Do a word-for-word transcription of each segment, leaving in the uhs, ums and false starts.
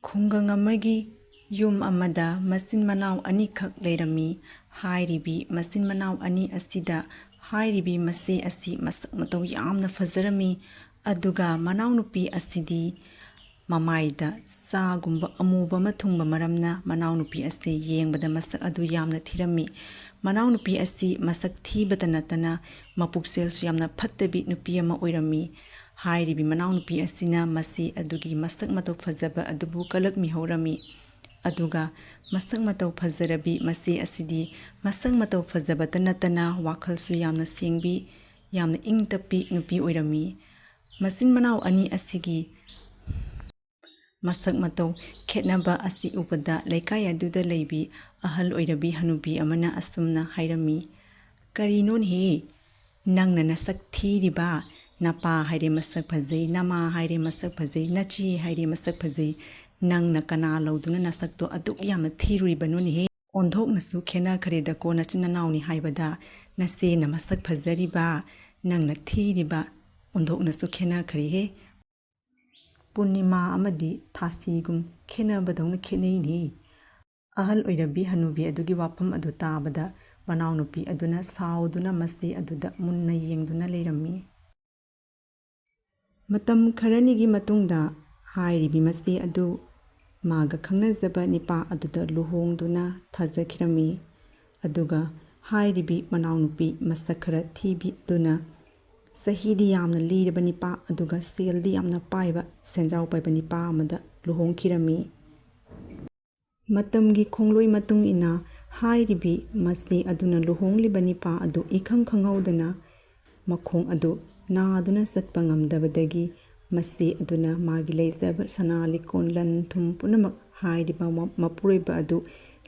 ꯈꯨꯡꯒꯪ ꯑꯃꯒꯤ ꯌꯨꯝ ꯑꯃꯗ ꯃꯆꯤꯟ ꯃꯅꯥꯎ ꯑꯅꯤꯈꯛ ꯂꯩꯔꯝꯃꯤ꯫ ꯍꯥꯏꯔꯤꯕꯤ ꯃꯆꯤꯟ ꯃꯅꯥꯎ ꯑꯅꯤ ꯑꯁꯤꯗ ꯍꯥꯏꯔꯤꯕꯤ ꯃꯆꯦ ꯑꯁꯤ ꯃꯁꯛ ꯃꯇꯧ ꯌꯥꯝꯅ ꯐꯖꯔꯝꯃꯤ꯫ ꯑꯗꯨꯒ ꯃꯅꯥꯎꯅꯨꯄꯤ ꯑꯁꯤꯗꯤ ꯃꯃꯥꯏꯗ ꯆꯥꯒꯨꯝꯕ ꯑꯃꯨꯕ ꯑꯃ ꯊꯨꯡꯕ ꯃꯔꯝꯅ ꯃꯅꯥꯎꯅꯨꯄꯤ ꯑꯁꯤ ꯌꯦꯡꯕꯗ ꯃꯁꯛ ꯑꯗꯨ ꯌꯥꯝꯅ ꯊꯤꯔꯝꯃꯤ꯫ ꯃꯅꯥꯎꯅꯨꯄꯤ ꯑꯁꯤ ꯃꯁꯛ ꯊꯤꯕꯇ ꯅꯠꯇꯅ ꯃꯄꯨꯛꯆꯦꯜꯁꯨ ꯌꯥꯝꯅ ꯐꯠꯇꯕꯤ ꯅꯨꯄꯤ ꯑꯃ ꯑꯣꯏꯔꯝꯃꯤ꯫ ꯍꯥꯏꯔꯤꯕꯤ ꯃꯅꯥꯎꯅꯨꯄꯤ ꯑꯁꯤꯅ ꯃꯆꯦ ꯑꯗꯨꯒꯤ ꯃꯁꯛ ꯃꯇꯧ ꯐꯖꯕ ꯑꯗꯨꯕꯨ ꯀꯂꯛꯃꯤꯍꯧꯔꯝꯃꯤ꯫ ꯑꯗꯨꯒ ꯃꯁꯛ ꯃꯇꯧ ꯐꯖꯔꯕꯤ ꯃꯆꯦ ꯑꯁꯤꯗꯤ ꯃꯁꯛ ꯃꯇꯧ ꯐꯖꯕꯇ ꯅꯠꯇꯅ ꯋꯥꯈꯜꯁꯨ ꯌꯥꯝꯅ ꯁꯦꯡꯕꯤ, ꯌꯥꯝꯅ ꯏꯪ ꯇꯞꯄꯤ ꯅꯨꯄꯤ ꯑꯣꯏꯔꯝꯃꯤ꯫ ꯃꯆꯤꯟ ꯃꯅꯥꯎ ꯑꯅꯤ ꯑꯁꯤꯒꯤ ꯃꯁꯛ ꯃꯇꯧ ꯈꯦꯠꯅꯕ ꯑꯁꯤ ꯎꯕꯗ ꯂꯩꯀꯥꯏ ꯑꯗꯨꯗ ꯂꯩꯕꯤ ꯑꯍꯜ ꯑꯣꯏꯔꯕꯤ ꯍꯅꯨꯕꯤ ꯑꯃꯅ ꯑꯁꯨꯝꯅ ꯍꯥꯏꯔꯝꯃꯤ, "ꯀꯔꯤꯅꯣꯅꯦꯍꯦ? ꯅꯪꯅ ꯅꯁꯛ ꯊꯤꯔꯤꯕ? ꯅꯄꯥ ꯍꯥꯏꯔꯦ ꯃꯁꯛ ꯐꯖꯩ, ꯅꯃꯥ ꯍꯥꯏꯔꯦ ꯃꯁꯛ ꯐꯖꯩ, ꯅꯆꯦ ꯍꯥꯏꯔꯦ ꯃꯁꯛ ꯐꯖꯩ꯫ ꯅꯪꯅ ꯀꯅꯥ ꯂꯧꯗꯨꯅ ꯅꯁꯛꯇꯣ ꯑꯗꯨꯛ ꯌꯥꯝꯅ ꯊꯤꯔꯨꯔꯤꯕꯅꯣꯅꯦꯍꯦ? ꯑꯣꯟꯊꯣꯛꯅꯁꯨ ꯈꯦꯠꯅꯈ꯭ꯔꯦꯗꯀꯣ, ꯅꯆꯤꯟ ꯅꯅꯥꯎꯅꯤ ꯍꯥꯏꯕꯗ ꯅꯆꯦꯅ ꯃꯁꯛ ꯐꯖꯔꯤꯕ, ꯅꯪꯅ ꯊꯤꯔꯤꯕ, ꯑꯣꯟꯊꯣꯛꯅꯁꯨ ꯈꯦꯠꯅꯈ꯭ꯔꯦꯍꯦ꯫ ꯄꯨꯔꯅꯤꯃꯥ ꯑꯃꯗꯤ ꯊꯥꯁꯤꯒꯨꯝ ꯈꯦꯠꯅꯕꯗꯧꯅ ꯈꯦꯠꯅꯩꯅꯦ"꯫ ꯑꯍꯜ ꯑꯣꯏꯔꯕꯤ ꯍꯅꯨꯕꯤ ꯑꯗꯨꯒꯤ ꯋꯥꯐꯝ ꯑꯗꯨ ꯇꯥꯕꯗ ꯃꯅꯥꯎꯅꯨꯄꯤ ꯑꯗꯨꯅ ꯁꯥꯎꯗꯨꯅ ꯃꯆꯦ ꯑꯗꯨꯗ ꯃꯨꯟꯅ ꯌꯦꯡꯗꯨꯅ ꯂꯩꯔꯝꯃꯤ꯫ ꯃꯇꯝ ꯈꯔꯅꯤꯒꯤ ꯃꯇꯨꯡꯗ ꯍꯥꯏꯔꯤꯕꯤ ꯃꯆꯦ ꯑꯗꯨ ꯃꯥꯒ ꯈꯪꯅꯖꯕ ꯅꯤꯄꯥ ꯑꯗꯨꯗ ꯂꯨꯍꯣꯡꯗꯨꯅ ꯊꯥꯖꯈꯤꯔꯝꯃꯤ꯫ ꯑꯗꯨꯒ ꯍꯥꯏꯔꯤꯕꯤ ꯃꯅꯥꯎꯅꯨꯄꯤ ꯃꯁꯛ ꯈꯔ ꯊꯤꯕꯤ ꯑꯗꯨꯅ ꯆꯍꯤꯗꯤ ꯌꯥꯝꯅ ꯂꯤꯔꯕ ꯅꯤꯄꯥ ꯑꯗꯨꯒ ꯁꯦꯜꯗꯤ ꯌꯥꯝꯅ ꯄꯥꯏꯕ ꯁꯦꯟꯖꯥꯎ ꯄꯥꯏꯕ ꯅꯤꯄꯥ ꯑꯃꯗ ꯂꯨꯍꯣꯡꯈꯤꯔꯝꯃꯤ꯫ ꯃꯇꯝꯒꯤ ꯈꯣꯡꯂꯣꯏ ꯃꯇꯨꯡ ꯏꯟꯅ ꯍꯥꯏꯔꯤꯕꯤ ꯃꯆꯦ ꯑꯗꯨꯅ ꯂꯨꯍꯣꯡꯂꯤꯕ ꯅꯤꯄꯥ ꯑꯗꯨ ꯏꯈꯪ ꯈꯪꯍꯧꯗꯅ ꯃꯈꯣꯡ ꯑꯗꯨ ꯅꯥꯗꯨꯅ ꯆꯠꯄ ꯉꯝꯗꯕꯗꯒꯤ ꯃꯆꯦ ꯑꯗꯨꯅ ꯃꯥꯒꯤ ꯂꯩꯖꯕ ꯁꯅꯥ ꯂꯤꯛꯀꯣꯟ ꯂꯟ ꯊꯨꯝ ꯄꯨꯝꯅꯃꯛ ꯍꯥꯏꯔꯤꯕ ꯃ-, ꯃꯄꯨꯔꯣꯏꯕ ꯑꯗꯨ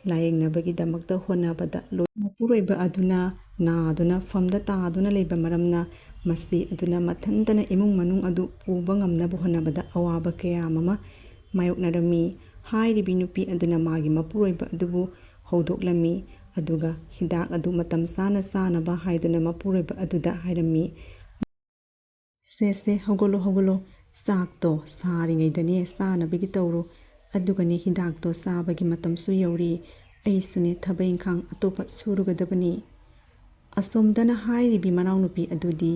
ꯂꯥꯌꯦꯡꯅꯕꯒꯤꯗꯃꯛꯇ ꯍꯣꯠꯅꯕꯗ ꯂꯣꯏ-, ꯃꯄꯨꯔꯣꯏꯕ ꯑꯗꯨꯅ ꯅꯥꯗꯨꯅ ꯐꯝꯗ ꯇꯥꯗꯨꯅ ꯂꯩꯕ ꯃꯔꯝꯅ ꯃꯆꯦ ꯑꯗꯨꯅ ꯃꯊꯟꯇꯅ ꯏꯃꯨꯡ ꯃꯅꯨꯡ ꯑꯗꯨ ꯄꯨꯕ ꯉꯝꯅꯕ ꯍꯣꯠꯅꯕꯗ ꯑꯋꯥꯕ ꯀꯌꯥ ꯑꯃ ꯃꯥꯌꯣꯛꯅꯔꯝꯃꯤ꯫ ꯍꯥꯏꯔꯤꯕꯤ ꯅꯨꯄꯤ ꯑꯗꯨꯅ ꯃꯥꯒꯤ ꯃꯄꯨꯔꯣꯏꯕ ꯑꯗꯨꯕꯨ ꯍꯧꯗꯣꯛꯂꯝꯃꯤ, ꯑꯗꯨꯒ ꯍꯤꯗꯥꯛ ꯑꯗꯨ ꯃꯇꯝ ꯆꯥꯅ ꯆꯥꯅꯕ ꯍꯥꯏꯗꯨꯅ ꯃꯄꯨꯔꯣꯏꯕ ꯑꯗꯨꯗ ꯍꯥꯏꯔꯝꯃꯤ꯫ "ꯁꯦ, ꯁꯦ, ꯍꯧꯒꯠꯂꯣ, ꯍꯧꯒꯠꯂꯣ, ꯆꯥꯛꯇꯣ ꯁꯥꯔꯤꯉꯩꯗꯅꯦ ꯆꯥꯅꯕꯒꯤ ꯇꯧꯔꯣ, ꯑꯗꯨꯒꯅꯦ, ꯍꯤꯗꯥꯛꯇꯣ ꯆꯥꯕꯒꯤ ꯃꯇꯝꯁꯨ ꯌꯧꯔꯤ꯫ ꯑꯩꯁꯨꯅꯦ ꯊꯕꯛ ꯏꯪꯈꯥꯡ ꯑꯇꯣꯞꯄ ꯁꯨꯔꯨꯒꯗꯕꯅꯤ꯫ ꯑꯁꯣꯝꯗꯅ ꯍꯥꯏꯔꯤꯕꯤ ꯃꯅꯥꯎꯅꯨꯄꯤ ꯑꯗꯨꯗꯤ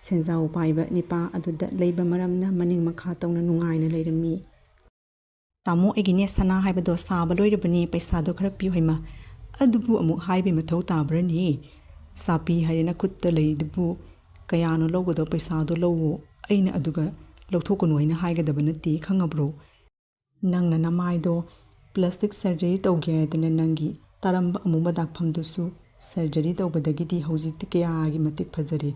ꯁꯦꯟꯖꯥꯎ ꯄꯥꯏꯕ ꯅꯤꯄꯥ ꯑꯗꯨꯗ ꯂꯩꯕ ꯃꯔꯝꯅ ꯃꯅꯤꯡ ꯃꯈꯥ ꯇꯧꯅ ꯅꯨꯡꯉꯥꯏꯅ ꯂꯩꯔꯝꯃꯤ꯫ "ꯇꯥꯃꯣ, ꯑꯩꯒꯤꯅꯦ ꯁꯅꯥ ꯍꯥꯏꯕꯗꯣ ꯁꯥꯕ ꯂꯣꯏꯔꯕꯅꯤ, ꯄꯩꯁꯥꯗꯣ ꯈꯔ ꯄꯤꯌꯨ ꯍꯩꯃ꯫ ꯑꯗꯨꯕꯨ ꯑꯃꯨꯛ ꯍꯥꯏꯕꯩ ꯃꯊꯧ ꯇꯥꯕ꯭ꯔꯅꯦ? ꯁꯥꯄꯤ ꯍꯥꯏꯔꯦ ꯅꯈꯨꯠꯇ ꯂꯩꯗꯨꯕꯨ, ꯀꯌꯥꯅꯣ ꯂꯧꯒꯗꯕ ꯄꯩꯁꯥꯗꯣ ꯂꯧꯋꯣ, ꯑꯩꯅ ꯑꯗꯨꯒ ꯂꯧꯊꯣꯛꯀꯅꯨ ꯍꯥꯏꯅ ꯍꯥꯏꯒꯗꯕ ꯅꯠꯇꯦ, ꯈꯪꯉꯕ꯭ꯔꯣ? ꯅꯪꯅ ꯅꯃꯥꯏꯗꯣ ꯄ꯭ꯂꯥꯁꯇꯤꯛ ꯁꯔꯖꯔꯤ ꯇꯧꯒꯦ ꯍꯥꯏꯗꯅ ꯅꯪꯒꯤ ꯇꯥꯔꯝꯕ ꯑꯃꯨꯕ ꯗꯥꯛꯐꯝꯗꯨꯁꯨ ꯁꯔꯖꯔꯤ ꯇꯧꯕꯗꯒꯤꯗꯤ ꯍꯧꯖꯤꯛꯇꯤ ꯀꯌꯥꯒꯤ ꯃꯇꯤꯛ ꯐꯖꯔꯦ꯫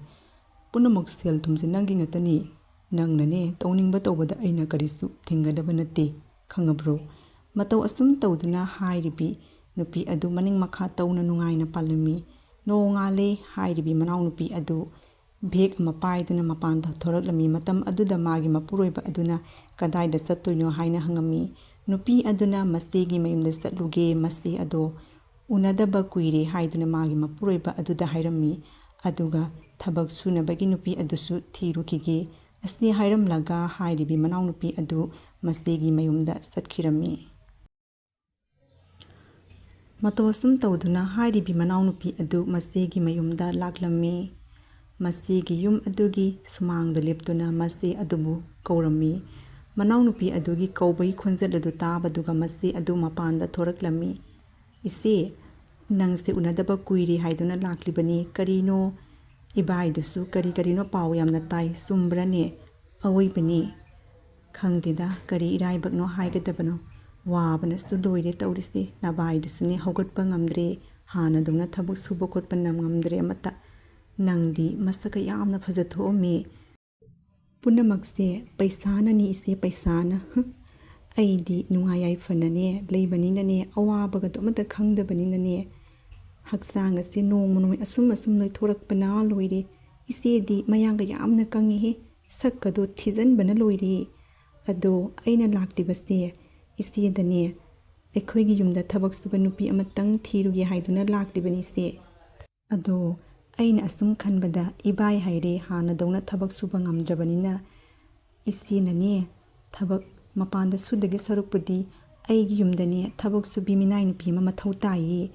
ꯄꯨꯝꯅꯃꯛ ꯁꯦꯜ ꯊꯨꯝꯁꯦ ꯅꯪꯒꯤ ꯉꯥꯛꯇꯅꯤ꯫ ꯅꯪꯅꯅꯦ ꯇꯧꯅꯤꯡꯕ ꯇꯧꯕꯗ ꯑꯩꯅ ꯀꯔꯤꯁꯨ ꯊꯤꯡꯒꯗꯕ ꯅꯠꯇꯦ, ꯈꯪꯉꯕ꯭ꯔꯣ?" ꯃꯇꯧ ꯑꯁꯨꯝ ꯇꯧꯗꯨꯅ ꯍꯥꯏꯔꯤꯕꯤ ꯅꯨꯄꯤ ꯑꯗꯨ ꯃꯅꯤꯡ ꯃꯈꯥ ꯇꯧꯅ ꯅꯨꯡꯉꯥꯏꯅ ꯄꯥꯜꯂꯝꯃꯤ꯫ ꯅꯣꯡꯉꯥꯜꯂꯦ꯫ ꯍꯥꯏꯔꯤꯕꯤ ꯃꯅꯥꯎꯅꯨꯄꯤ ꯑꯗꯨ ꯕꯦꯒ ꯑꯃ ꯄꯥꯏꯗꯨꯅ ꯃꯄꯥꯟꯗ ꯊꯣꯔꯛꯂꯝꯃꯤ꯫ ꯃꯇꯝ ꯑꯗꯨꯗ ꯃꯥꯒꯤ ꯃꯄꯨꯔꯣꯏꯕ ꯑꯗꯨꯅ "ꯀꯗꯥꯏꯗ ꯆꯠꯇꯣꯏꯅꯣ?" ꯍꯥꯏꯅ ꯍꯪꯉꯝꯃꯤ꯫ ꯅꯨꯄꯤ ꯑꯗꯨꯅ ꯃꯆꯦꯒꯤ ꯃꯌꯨꯝꯗ ꯆꯠꯂꯨꯒꯦ, ꯃꯆꯦ ꯑꯗꯣ ꯎꯅꯗꯕ ꯀꯨꯏꯔꯦ ꯍꯥꯏꯗꯨꯅ ꯃꯥꯒꯤ ꯃꯄꯨꯔꯣꯏꯕ ꯑꯗꯨꯗ ꯍꯥꯏꯔꯝꯃꯤ꯫ ꯑꯗꯨꯒ ꯊꯕꯛ ꯁꯨꯅꯕꯒꯤ ꯅꯨꯄꯤ ꯑꯗꯨꯁꯨ ꯊꯤꯔꯨꯈꯤꯒꯦ꯫ ꯑꯁꯤ ꯍꯥꯏꯔꯝꯂꯒ ꯍꯥꯏꯔꯤꯕꯤ ꯃꯅꯥꯎꯅꯨꯄꯤ ꯑꯗꯨ ꯃꯆꯦꯒꯤ ꯃꯌꯨꯝꯗ ꯆꯠꯈꯤꯔꯝꯃꯤ꯫ ꯃꯇꯧ ꯑꯁꯨꯝ ꯇꯧꯗꯨꯅ ꯍꯥꯏꯔꯤꯕꯤ ꯃꯅꯥꯎꯅꯨꯄꯤ ꯑꯗꯨ ꯃꯆꯦꯒꯤ ꯃꯌꯨꯝꯗ ꯂꯥꯛꯂꯝꯃꯤ꯫ ꯃꯆꯦꯒꯤ ꯌꯨꯝ ꯑꯗꯨꯒꯤ ꯁꯨꯃꯥꯡꯗ ꯂꯦꯞꯇꯨꯅ ꯃꯆꯦ ꯑꯗꯨꯕꯨ ꯀꯧꯔꯝꯃꯤ꯫ ꯃꯅꯥꯎꯅꯨꯄꯤ ꯑꯗꯨꯒꯤ ꯀꯧꯕꯒꯤ ꯈꯣꯟꯖꯦꯜ ꯑꯗꯨ ꯇꯥꯕꯗꯨꯒ ꯃꯆꯦ ꯑꯗꯨ ꯃꯄꯥꯟꯗ ꯊꯣꯔꯛꯂꯝꯃꯤ꯫ "ꯏꯆꯦ, ꯅꯪꯁꯦ ꯎꯅꯗꯕ ꯀꯨꯏꯔꯦ ꯍꯥꯏꯗꯨꯅ ꯂꯥꯛꯂꯤꯕꯅꯤ꯫ ꯀꯔꯤꯅꯣ? ꯏꯕꯥꯏꯗꯨꯁꯨ ꯀꯔꯤ ꯀꯔꯤꯅꯣ ꯄꯥꯎ ꯌꯥꯝꯅ ꯇꯥꯏ, ꯆꯨꯝꯕ꯭ꯔꯅꯦ?" "ꯑꯋꯣꯏꯕꯅꯤ꯫ ꯈꯪꯗꯦꯗ, ꯀꯔꯤ ꯏꯔꯥꯏꯕꯛꯅꯣ ꯍꯥꯏꯒꯗꯕꯅꯣ꯫ ꯋꯥꯕꯅꯁꯨ ꯂꯣꯏꯔꯦ ꯇꯧꯔꯤꯁꯦ꯫ ꯅꯕꯥꯏꯗꯨꯁꯨꯅꯦ ꯍꯧꯒꯠꯄ ꯉꯝꯗ꯭ꯔꯦ꯫ ꯍꯥꯟꯅꯗꯧꯅ ꯊꯕꯛ ꯁꯨꯕ ꯈꯣꯠꯄ ꯅꯝ ꯉꯝꯗ꯭ꯔꯦ ꯑꯃꯠꯇ꯫ ꯅꯪꯗꯤ ꯃꯁꯛꯀ ꯌꯥꯝꯅ ꯐꯖꯊꯣꯛꯑꯝꯃꯤ꯫ ꯄꯨꯝꯅꯃꯛꯁꯦ ꯄꯩꯁꯥꯅꯅꯤ ꯏꯆꯦ, ꯄꯩꯁꯥꯅ꯫ ꯍꯨꯝ, ꯑꯩꯗꯤ ꯅꯨꯡꯉꯥꯏ ꯌꯥꯏꯐꯅꯅꯦ ꯂꯩꯕꯅꯤꯅꯅꯦ, ꯑꯋꯥꯕꯒꯗꯣ ꯑꯃꯠꯇ ꯈꯪꯗꯕꯅꯤꯅꯅꯦ, ꯍꯛꯆꯥꯡ ꯑꯁꯦ ꯅꯣꯡꯃ ꯅꯣꯡꯃ ꯑꯁꯨꯝ ꯑꯁꯨꯝ ꯅꯣꯏꯊꯣꯔꯛꯄꯅ ꯂꯣꯏꯔꯦ꯫ ꯏꯆꯦꯗꯤ ꯃꯌꯥꯡꯒ ꯌꯥꯝꯅ ꯀꯪꯉꯤꯍꯦ, ꯁꯛꯀꯗꯣ ꯊꯤꯖꯤꯟꯕꯅ ꯂꯣꯏꯔꯦ꯫ ꯑꯗꯣ ꯑꯩꯅ ꯂꯥꯛꯂꯤꯕꯁꯦ ꯏꯆꯦꯗꯅꯦ, ꯑꯩꯈꯣꯏꯒꯤ ꯌꯨꯝꯗ ꯊꯕꯛ ꯁꯨꯕ ꯅꯨꯄꯤ ꯑꯃꯇꯪ ꯊꯤꯔꯨꯒꯦ ꯍꯥꯏꯗꯨꯅ ꯂꯥꯛꯂꯤꯕꯅꯤ ꯏꯆꯦ꯫ ꯑꯗꯣ ꯑꯩꯅ ꯑꯁꯨꯝ ꯈꯟꯕꯗ ꯏꯕꯥꯏ ꯍꯥꯏꯔꯦ ꯍꯥꯟꯅꯗꯧꯅ ꯊꯕꯛ ꯁꯨꯕ ꯉꯝꯗ꯭ꯔꯕꯅꯤꯅ ꯏꯆꯦꯅꯅꯦ ꯊꯕꯛ ꯃꯄꯥꯟꯗ ꯁꯨꯗꯒꯤ ꯁꯔꯨꯛꯄꯨꯗꯤ ꯑꯩꯒꯤ ꯌꯨꯝꯗꯅꯦ ꯊꯕꯛ ꯁꯨꯕꯤ ꯃꯤꯅꯥꯏ ꯅꯨꯄꯤ ꯑꯃ ꯃꯊꯧ ꯇꯥꯏꯌꯦ꯫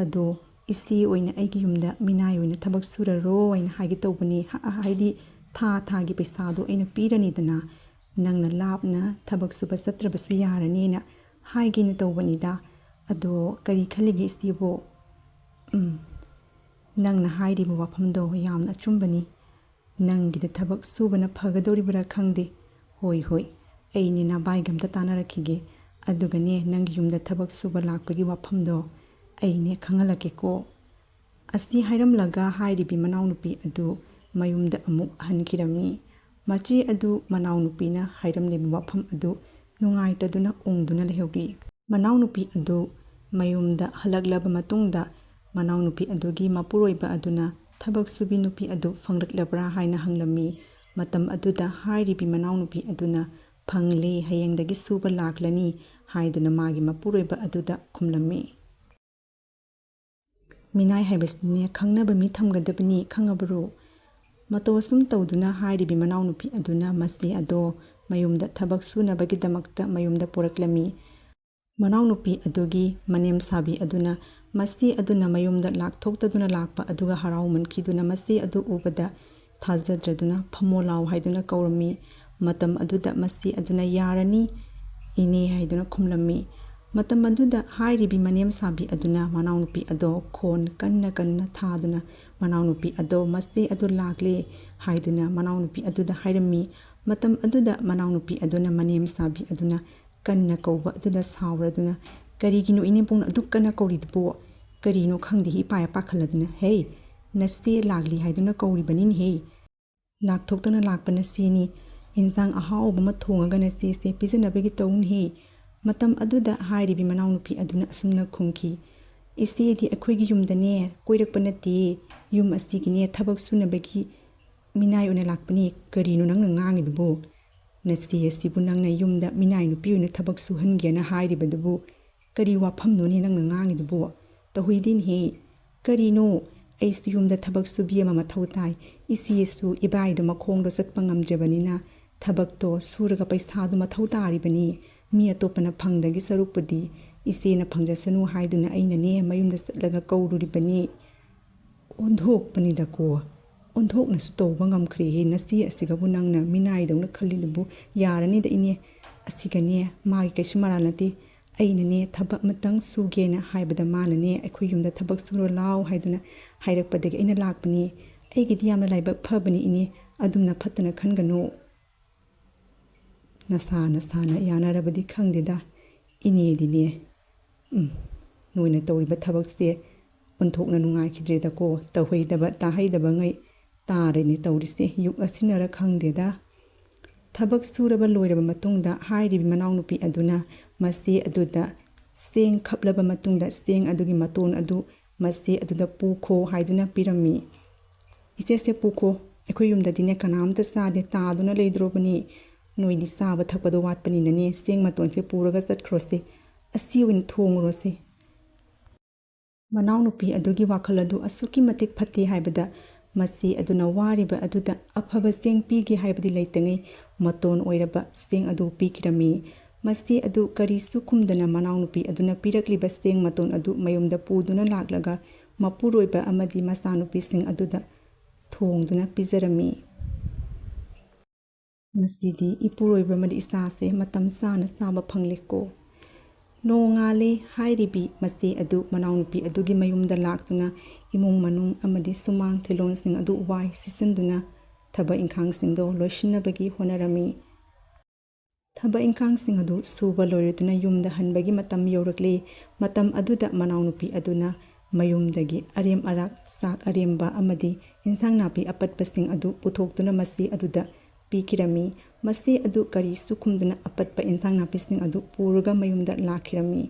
ꯑꯗꯣ ꯏꯆꯦ ꯑꯣꯏꯅ ꯑꯩꯒꯤ ꯌꯨꯝꯗ ꯃꯤꯅꯥꯏ ꯑꯣꯏꯅ ꯊꯕꯛ ꯁꯨꯔꯔꯣ ꯍꯥꯏꯅ ꯍꯥꯏꯒꯦ ꯇꯧꯕꯅꯤ꯫ ꯍꯥ-, ꯍꯥꯏꯗꯤ ꯊꯥ ꯊꯥꯒꯤ ꯄꯩꯁꯥꯗꯣ ꯑꯩꯅ ꯄꯤꯔꯅꯤꯗꯅ, ꯅꯪꯅ ꯂꯥꯞꯅ ꯊꯕꯛ ꯁꯨꯕ ꯆꯠꯇ꯭ꯔꯕꯁꯨ ꯌꯥꯔꯅꯤꯅ ꯍꯥꯏꯒꯦꯅ ꯇꯧꯕꯅꯤꯗ꯫ ꯑꯗꯣ ꯀꯔꯤ ꯈꯜꯂꯤꯒꯦ ꯏꯆꯦꯕꯨ? ꯎꯝ, ꯅꯪꯅ ꯍꯥꯏꯔꯤꯕ ꯋꯥꯐꯝꯗꯣ ꯌꯥꯝꯅ ꯑꯆꯨꯝꯕꯅꯤ꯫ ꯅꯪꯒꯤꯗ ꯊꯕꯛ ꯁꯨꯕꯅ ꯐꯒꯗꯧꯔꯤꯕ꯭ꯔꯥ ꯈꯪꯗꯦ꯫ ꯍꯣꯏ, ꯍꯣꯏ, ꯑꯩꯅꯦ ꯅꯕꯥꯏꯒ ꯑꯝꯇ ꯇꯥꯟꯅꯔꯛꯈꯤꯒꯦ꯫ ꯑꯗꯨꯒꯅꯦ, ꯅꯪꯒꯤ ꯌꯨꯝꯗ ꯊꯕꯛ ꯁꯨꯕ ꯂꯥꯛꯄꯒꯤ ꯋꯥꯐꯝꯗꯣ ꯑꯩꯅꯦ ꯈꯪꯍꯜꯂꯛꯀꯦꯀꯣ꯫ ꯑꯁꯤ ꯍꯥꯏꯔꯝꯂꯒ ꯍꯥꯏꯔꯤꯕꯤ ꯃꯅꯥꯎꯅꯨꯄꯤ ꯑꯗꯨ ꯃꯌꯨꯝꯗ ꯑꯃꯨꯛ ꯍꯟꯈꯤꯔꯝꯃꯤ꯫ ꯃꯆꯦ ꯑꯗꯨ ꯃꯅꯥꯎꯅꯨꯄꯤꯅ ꯍꯥꯏꯔꯝꯂꯤꯕ ꯋꯥꯐꯝ ꯑꯗꯨ ꯅꯨꯡꯉꯥꯏꯇꯗꯨꯅ ꯎꯪꯗꯨꯅ ꯂꯩꯍꯧꯔꯤ꯫ ꯃꯅꯥꯎꯅꯨꯄꯤ ꯑꯗꯨ ꯃꯌꯨꯝꯗ ꯍꯜꯂꯛꯂꯕ ꯃꯇꯨꯡꯗ, ꯃꯅꯥꯎꯅꯨꯄꯤ ꯑꯗꯨꯒꯤ ꯃꯄꯨꯔꯣꯏꯕ ꯑꯗꯨꯅ ꯊꯕꯛ ꯁꯨꯕꯤ ꯅꯨꯄꯤ ꯑꯗꯨ ꯐꯪꯂꯛꯂꯕ꯭ꯔꯥ ꯍꯥꯏꯅ ꯍꯪꯂꯝꯃꯤ꯫ ꯃꯇꯝ ꯑꯗꯨꯗ ꯍꯥꯏꯔꯤꯕꯤ ꯃꯅꯥꯎꯅꯨꯄꯤ ꯑꯗꯨꯅ, "ꯐꯪꯂꯦ, ꯍꯌꯦꯡꯗꯒꯤ ꯁꯨꯕ ꯂꯥꯛꯂꯅꯤ" ꯍꯥꯏꯗꯨꯅ ꯃꯥꯒꯤ ꯃꯄꯨꯔꯣꯏꯕ ꯑꯗꯨꯗ ꯈꯨꯝꯂꯝꯃꯤ꯫ ꯃꯤꯅꯥꯏ ꯍꯥꯏꯕꯁꯤꯅꯦ ꯈꯪꯅꯕ ꯃꯤ ꯊꯝꯒꯗꯕꯅꯤ, ꯈꯪꯉꯕ꯭ꯔꯣ? ꯃꯇꯧ ꯑꯁꯨꯝ ꯇꯧꯗꯨꯅ ꯍꯥꯏꯔꯤꯕꯤ ꯃꯅꯥꯎꯅꯨꯄꯤ ꯑꯗꯨꯅ ꯃꯆꯦ ꯑꯗꯣ ꯃꯌꯨꯝꯗ ꯊꯕꯛ ꯁꯨꯅꯕꯒꯤꯗꯃꯛꯇ ꯃꯌꯨꯝꯗ ꯄꯨꯔꯛꯂꯝꯃꯤ꯫ ꯃꯅꯥꯎꯅꯨꯄꯤ ꯑꯗꯨꯒꯤ ꯃꯅꯦꯝ ꯁꯥꯕꯤ ꯑꯗꯨꯅ ꯃꯆꯦ ꯑꯗꯨꯅ ꯃꯌꯨꯝꯗ ꯂꯥꯛꯊꯣꯛꯇꯗꯨꯅ ꯂꯥꯛꯄ ꯑꯗꯨꯒ ꯍꯔꯥꯎꯃꯟꯈꯤꯗꯨꯅ ꯃꯆꯦ ꯑꯗꯨ ꯎꯕꯗ ꯊꯥꯖꯗ꯭ꯔꯗꯨꯅ "ꯐꯝꯃꯣ ꯂꯥꯎ" ꯍꯥꯏꯗꯨꯅ ꯀꯧꯔꯝꯃꯤ꯫ ꯃꯇꯝ ꯑꯗꯨꯗ ꯃꯆꯦ ꯑꯗꯨꯅ "ꯌꯥꯔꯅꯤ, ꯏꯅꯦ" ꯍꯥꯏꯗꯨꯅ ꯈꯨꯝꯂꯝꯃꯤ꯫ ꯃꯇꯝ ꯑꯗꯨꯗ ꯍꯥꯏꯔꯤꯕꯤ ꯃꯅꯦꯝ ꯁꯥꯕꯤ ꯑꯗꯨꯅ ꯃꯅꯥꯎꯅꯨꯄꯤ ꯑꯗꯣ ꯈꯣꯟ ꯀꯟꯅ ꯀꯟꯅ ꯊꯥꯗꯨꯅ ꯃꯅꯥꯎꯅꯨꯄꯤ ꯑꯗꯣ "ꯃꯆꯦ ꯑꯗꯨ ꯂꯥꯛꯂꯦ" ꯍꯥꯏꯗꯨꯅ ꯃꯅꯥꯎꯅꯨꯄꯤ ꯑꯗꯨꯗ ꯍꯥꯏꯔꯝꯃꯤ꯫ ꯃꯇꯝ ꯑꯗꯨꯗ ꯃꯅꯥꯎꯅꯨꯄꯤ ꯑꯗꯨꯅ ꯃꯅꯦꯝ ꯁꯥꯕꯤ ꯑꯗꯨꯅ ꯀꯟꯅ ꯀꯧꯕ ꯑꯗꯨꯗ ꯁꯥꯎꯔꯗꯨꯅ, "ꯀꯔꯤꯒꯤꯅꯣ ꯏꯅꯦꯝꯕꯣꯛꯅ ꯑꯗꯨꯛ ꯀꯟꯅ ꯀꯧꯔꯤꯗꯨꯕꯨ? ꯀꯔꯤꯅꯣ ꯈꯪꯗꯦ, ꯏꯄꯥ ꯏꯄꯥ ꯈꯜꯂꯗꯨꯅ꯫ ꯍꯦ, ꯅꯆꯦ ꯂꯥꯛꯂꯤ ꯍꯥꯏꯗꯨꯅ ꯀꯧꯔꯤꯕꯅꯤꯅꯦꯍꯦ꯫ ꯂꯥꯛꯊꯣꯛꯇꯅ ꯂꯥꯛꯄ ꯅꯆꯦꯅꯤ꯫ ꯏꯟꯁꯥꯡ ꯑꯍꯥꯎꯕ ꯑꯃ ꯊꯣꯡꯉꯒ ꯅꯆꯦꯁꯦ ꯄꯤꯖꯅꯕꯒꯤ ꯇꯧꯅꯤꯍꯦ꯫" ꯃꯇꯝ ꯑꯗꯨꯗ ꯍꯥꯏꯔꯤꯕꯤ ꯃꯅꯥꯎꯅꯨꯄꯤ ꯑꯗꯨꯅ ꯑꯁꯨꯝꯅ ꯈꯨꯝꯈꯤ, "ꯏꯆꯦꯗꯤ ꯑꯩꯈꯣꯏꯒꯤ ꯌꯨꯝꯗꯅꯦ ꯀꯣꯏꯔꯛꯄ ꯅꯠꯇꯦ, ꯌꯨꯝ ꯑꯁꯤꯒꯤꯅꯦ ꯊꯕꯛ ꯁꯨꯅꯕꯒꯤ ꯃꯤꯅꯥꯏ ꯑꯣꯏꯅ ꯂꯥꯛꯄꯅꯤ꯫ ꯀꯔꯤꯅꯣ ꯅꯪꯅ ꯉꯥꯡꯉꯤꯗꯨꯕꯨ? ꯅꯆꯦ ꯑꯁꯤꯕꯨ ꯅꯪꯅ ꯌꯨꯝꯗ ꯃꯤꯅꯥꯏ ꯅꯨꯄꯤ ꯑꯣꯏꯅ ꯊꯕꯛ ꯁꯨꯍꯟꯒꯦꯅ ꯍꯥꯏꯔꯤꯕꯗꯨꯕꯨ ꯀꯔꯤ ꯋꯥꯐꯝꯅꯣꯅꯦ ꯅꯪꯅ ꯉꯥꯡꯉꯤꯗꯨꯕꯨ? ꯇꯧꯍꯩꯗꯦꯅꯦꯍꯦ꯫ ꯀꯔꯤꯅꯣ? ꯑꯩꯁꯨ ꯌꯨꯝꯗ ꯊꯕꯛ ꯁꯨꯕꯤ ꯑꯃ ꯃꯊꯧ ꯇꯥꯏ꯫ ꯏꯆꯦꯁꯨ ꯏꯕꯥꯏꯗꯣ ꯃꯈꯣꯡꯗꯣ ꯆꯠꯄ ꯉꯝꯗ꯭ꯔꯕꯅꯤꯅ ꯊꯕꯛꯇꯣ ꯁꯨꯔꯒ ꯄꯩꯁꯥꯗꯣ ꯃꯊꯧ ꯇꯥꯔꯤꯕꯅꯤ꯫ ꯃꯤ ꯑꯇꯣꯞꯄꯅ ꯐꯪꯗꯒꯤ ꯁꯔꯨꯛꯄꯨꯗꯤ ꯏꯆꯦꯅ ꯐꯪꯖꯁꯅꯨ ꯍꯥꯏꯗꯨꯅ ꯑꯩꯅꯅꯦ ꯃꯌꯨꯝꯗ ꯆꯠꯂꯒ ꯀꯧꯔꯨꯔꯤꯕꯅꯤ꯫ ꯑꯣꯟꯊꯣꯛꯄꯅꯤꯗꯀꯣ, ꯑꯣꯟꯊꯣꯛꯅꯁꯨ ꯇꯧꯕ ꯉꯝꯈ꯭ꯔꯦꯍꯦ ꯅꯆꯦ ꯑꯁꯤꯒꯕꯨ꯫ ꯅꯪꯅ ꯃꯤꯅꯥꯏꯗꯧꯅ ꯈꯜꯂꯤꯗꯨꯕꯨ ꯌꯥꯔꯅꯤꯗ ꯏꯅꯦ꯫ ꯑꯁꯤꯒꯅꯦ ꯃꯥꯒꯤ ꯀꯩꯁꯨ ꯃꯔꯥꯜ ꯅꯠꯇꯦ꯫ ꯑꯩꯅꯅꯦ ꯊꯕꯛ ꯑꯃꯇꯪ ꯁꯨꯒꯦꯅ ꯍꯥꯏꯕꯗ ꯃꯥꯅꯅꯦ ꯑꯩꯈꯣꯏ ꯌꯨꯝꯗ ꯊꯕꯛ ꯁꯨꯔ ꯂꯥꯎ ꯍꯥꯏꯗꯨꯅ ꯍꯥꯏꯔꯛꯄꯗꯒꯤ ꯑꯩꯅ ꯂꯥꯛꯄꯅꯤ꯫ ꯑꯩꯒꯤꯗꯤ ꯌꯥꯝꯅ ꯂꯥꯏꯕꯛ ꯐꯕꯅꯤ ꯏꯅꯦ, ꯑꯗꯨꯝꯅ ꯐꯠꯇꯅ ꯈꯟꯒꯅꯨ꯫ ꯅꯁꯥ ꯅꯁꯥꯅ ꯌꯥꯅꯔꯕꯗꯤ ꯈꯪꯗꯦꯗ ꯏꯅꯦꯗꯤꯅꯦ꯫ ꯎꯝ, ꯅꯣꯏꯅ ꯇꯧꯔꯤꯕ ꯊꯕꯛꯁꯦ ꯑꯣꯟꯊꯣꯛꯅ ꯅꯨꯡꯉꯥꯏꯈꯤꯗ꯭ꯔꯦꯗꯀꯣ꯫ ꯇꯧꯍꯩꯗꯕ ꯇꯥꯍꯩꯗꯕꯉꯩ ꯇꯥꯔꯦꯅꯦ ꯇꯧꯔꯤꯁꯦ꯫ ꯌꯨꯛ ꯑꯁꯤꯅꯔ ꯈꯪꯗꯦꯗ꯫ ꯊꯕꯛ ꯁꯨꯔꯕ ꯂꯣꯏꯔꯕ ꯃꯇꯨꯡꯗ ꯍꯥꯏꯔꯤꯕ ꯃꯅꯥꯎꯅꯨꯄꯤ ꯑꯗꯨꯅ ꯃꯆꯦ ꯑꯗꯨꯗ ꯆꯦꯡ ꯈꯞꯂꯕ ꯃꯇꯨꯡꯗ ꯆꯦꯡ ꯑꯗꯨꯒꯤ ꯃꯇꯣꯟ ꯑꯗꯨ ꯃꯆꯦ ꯑꯗꯨꯗ ꯄꯨꯈꯣ ꯍꯥꯏꯗꯨꯅ ꯄꯤꯔꯝꯃꯤ꯫ "ꯏꯆꯦꯁꯦ ꯄꯨꯈꯣ, ꯑꯩꯈꯣꯏ ꯌꯨꯝꯗꯗꯤꯅꯦ ꯀꯅꯥꯝꯇ ꯆꯥꯗꯦ, ꯇꯥꯗꯨꯅ ꯂꯩꯗ꯭ꯔꯣꯕꯅꯤ꯫ ꯅꯣꯏꯗꯤ ꯆꯥꯕ ꯊꯛꯄꯗꯣ ꯋꯥꯠꯄꯅꯤꯅꯅꯦ ꯆꯦꯡ ꯃꯇꯣꯟꯁꯦ ꯄꯨꯔꯒ ꯆꯠꯈ꯭ꯔꯣꯁꯦ, ꯑꯁꯤ ꯑꯣꯏꯅ ꯊꯣꯡꯉꯨꯔꯣꯁꯦ"꯫ ꯃꯅꯥꯎꯅꯨꯄꯤ ꯑꯗꯨꯒꯤ ꯋꯥꯈꯜ ꯑꯗꯨ ꯑꯁꯨꯛꯀꯤ ꯃꯇꯤꯛ ꯐꯠꯇꯦ ꯍꯥꯏꯕꯗ ꯃꯆꯦ ꯑꯗꯨꯅ ꯋꯥꯔꯤꯕ ꯑꯗꯨꯗ ꯑꯐꯕ ꯆꯦꯡ ꯄꯤꯒꯦ ꯍꯥꯏꯕꯗꯤ ꯂꯩꯇꯉꯩ ꯃꯇꯣꯟ ꯑꯣꯏꯔꯕ ꯆꯦꯡ ꯑꯗꯨ ꯄꯤꯈꯤꯔꯝꯃꯤ꯫ ꯃꯆꯦ ꯑꯗꯨ ꯀꯔꯤꯁꯨ ꯈꯨꯝꯗꯅ ꯃꯅꯥꯎꯅꯨꯄꯤ ꯑꯗꯨꯅ ꯄꯤꯔꯛꯂꯤꯕ ꯆꯦꯡ ꯃꯇꯣꯟ ꯑꯗꯨ ꯃꯌꯨꯝꯗ ꯄꯨꯗꯨꯅ ꯂꯥꯛꯂꯒ ꯃꯄꯨꯔꯣꯏꯕ ꯑꯃꯗꯤ ꯃꯆꯥꯅꯨꯄꯤꯁꯤꯡ ꯑꯗꯨꯗ ꯊꯣꯡꯗꯨꯅ ꯄꯤꯖꯔꯝꯃꯤ꯫ ꯉꯁꯤꯗꯤ ꯏꯄꯨꯔꯣꯏꯕ ꯑꯃꯗꯤ ꯏꯆꯥꯁꯦ ꯃꯇꯝ ꯆꯥꯅ ꯆꯥꯕ ꯐꯪꯂꯦꯀꯣ꯫ ꯅꯣꯡꯉꯥꯜꯂꯦ ꯍꯥꯏꯔꯤꯕꯤ ꯃꯆꯦ ꯑꯗꯨ ꯃꯅꯥꯎꯅꯨꯄꯤ ꯑꯗꯨꯒꯤ ꯃꯌꯨꯝꯗ ꯂꯥꯛꯇꯨꯅ ꯏꯃꯨꯡ ꯃꯅꯨꯡ ꯑꯃꯗꯤ ꯁꯨꯃꯥꯡ ꯊꯤꯂꯣꯟꯁꯤꯡ ꯑꯗꯨ ꯋꯥꯏ ꯁꯤꯠꯆꯤꯟꯗꯨꯅ ꯊꯕꯛ ꯏꯪꯈꯥꯡꯁꯤꯡꯗꯣ ꯂꯣꯏꯁꯤꯟꯅꯕꯒꯤ ꯍꯣꯠꯅꯔꯝꯃꯤ꯫ ꯊꯕꯛ ꯏꯪꯈꯥꯡꯁꯤꯡ ꯑꯗꯨ ꯁꯨꯕ ꯂꯣꯏꯔꯗꯨꯅ ꯌꯨꯝꯗ ꯍꯟꯕꯒꯤ ꯃꯇꯝ ꯌꯧꯔꯛꯂꯦ꯫ ꯃꯇꯝ ꯑꯗꯨꯗ ꯃꯅꯥꯎꯅꯨꯄꯤ ꯑꯗꯨꯅ ꯃꯌꯨꯝꯗꯒꯤ ꯑꯔꯦꯝ ꯑꯔꯥꯛ, ꯆꯥꯛ ꯑꯔꯦꯝꯕ ꯑꯃꯗꯤ ꯏꯟꯁꯥꯡ ꯅꯥꯄꯤ ꯑꯄꯠꯄꯁꯤꯡ ꯑꯗꯨ ꯄꯨꯊꯣꯛꯇꯨꯅ ꯃꯆꯦ ꯑꯗꯨꯗ ꯄꯤꯈꯤꯔꯝꯃꯤ꯫ ꯃꯆꯦ ꯑꯗꯨ ꯀꯔꯤꯁꯨ ꯈꯨꯝꯗꯨꯅ ꯑꯄꯠꯄ ꯏꯟꯁꯥꯡ ꯅꯥꯄꯤꯁꯤꯡ ꯑꯗꯨ ꯄꯨꯔꯒ ꯃꯌꯨꯝꯗ ꯂꯥꯛꯈꯤꯔꯝꯃꯤ꯫